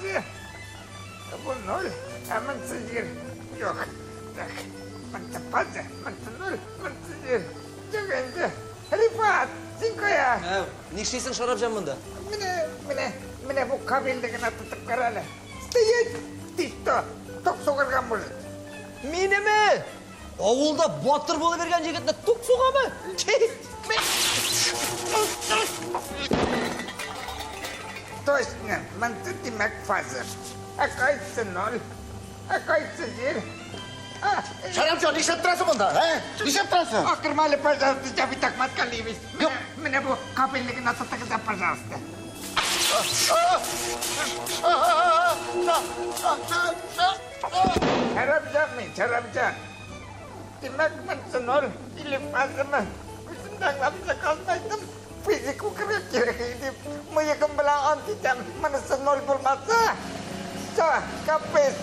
фаза. Бу ноль, ә монысы җир. Юк. Так, монысы фаза, монысы ноль, монысы җир. Юк инде. Рифат, син кая? Ә, нишлисең, Шарапҗан, монда? Менә, менә, менә бу кабельне генә тотып кара әле. Стоять! Ты что, ток сугарга может? Минеме? Авылда батыр булып йөргән егетне тук сугамы? Точно, монысы димәк фаза. Ә кайсы ноль? Ә кайсы җир? Шәрәпҗан, нишләп торасың монда, ә? Нишләп торасың? Акырма әле, пожалуйста, Җавит Ахматкалиевич. Менә, менә бу кабельне генә тотыгыз да, пожалуйста. Шәрәпҗан мин, Шәрәпҗан. Димәк, монысы ноль или фазамы? Үзем дә аңламыйча калмадым. Физик укырга кирәк дип, мыегым белән ант итәм. Монысы ноль булмаса, все, капец.